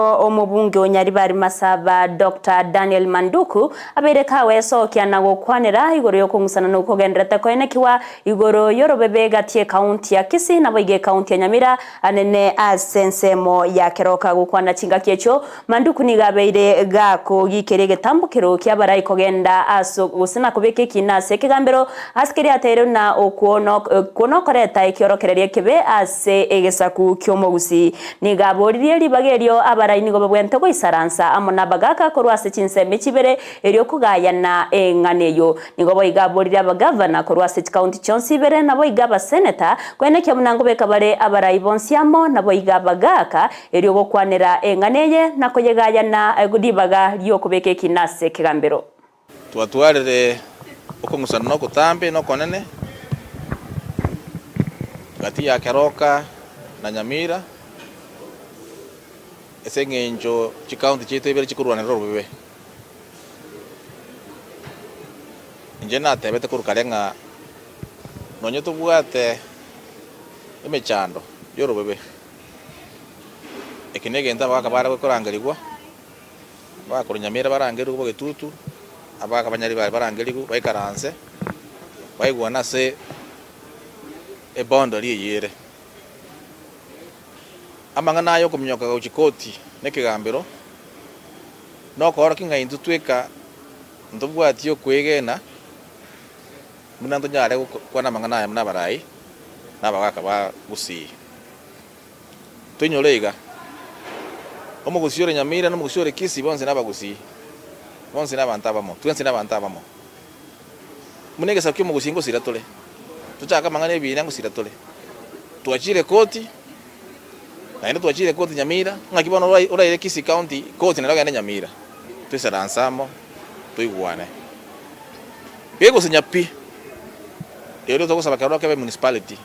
Omobunge o Nyaribari Masaba Doctor Daniel Manduku abeire kagoesokia na gokwanera igoro y'okong'usana na okogenderete koenekiwa igoro y'orobebe gati y'ekaunti ya Kisii naboigo ekaunti ya Nyamira anene ase ensemo ya Keroka. Gokwana chingaki echio Manduku nigo abeire gakogikeria egetambokero ki'abarai kogenda ase gose na kobeka ekiina ase ekegambero ase keria ateire buna okwo nokoreta ekiorokererio ekebe ase egesaku ki'omogusii. Nigo aboririe ribaga erio abarai nigo babwenerete goisaransa amo nabagaaka korwa ase chinsemo chibere erio kogayana eng'ana eyio. Nigo boigo aboririe abagavana korwa ase chikaunti chionsi ibere naboigo abaseneta koenekia buna nkobeka bare abarai bonsi amo naboigo abagaaka erio gokwanera eng'ana eye na koyegayana ribaga ri'okobeka ekina ase ekegambero. Twatwarire okong'usana na ogotambe na okonene gati ya Keroka na Nyamira ase eng'encho chikaunti chiaito ibere chikorwanera obobe. Inche natebete korwa kare ng'a nonye tobwate emechando y'orobebe, eke negento abagaka bare korangerigwa. Abakorwa Nyamira barangerigwe bogetutu, abagaka ba Nyaribari barangerigwe baikaranse, baigwane ase eboundary eyio ere. Amang'ana aya okominyoka gochia koti na ekegambero, nokoorokia ng'a intwe tweka ntobwati okwegena buna ntonyare gokwana amang'ana aya buna abarai na abagaka ba Gusii. Toinyore iga, omogusii ore Nyamira na omogusii ore Kisii bonsi nabagusii, bonsi nabanto abamo, twensi nabanto abamo. Buna egesaku ki'omogusii ngosira tore, tochake amang'ana ebiina ngosira tore. Twachire koti, naende twachire koti Nyamira, ng'aki bono oraire Kisii County koti naende ogende Nyamira? Toisaranse amo, toigwane. Gegosinya pi, erio togosaba keroro kebe municipality.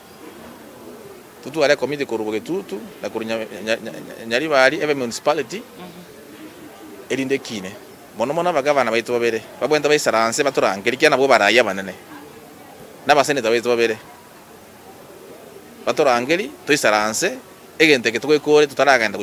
Totware ekomiti korwa Bogetutu na korwa Nyaribari ebe municipality erinde ekine. Mono mono abagavana baito babere babwenerete baisaranse batorangerie ekiagera nabwo abarai abanene na abaseneta baito babere batorangerie toisaranse egento eke togekore totaragenda gochia.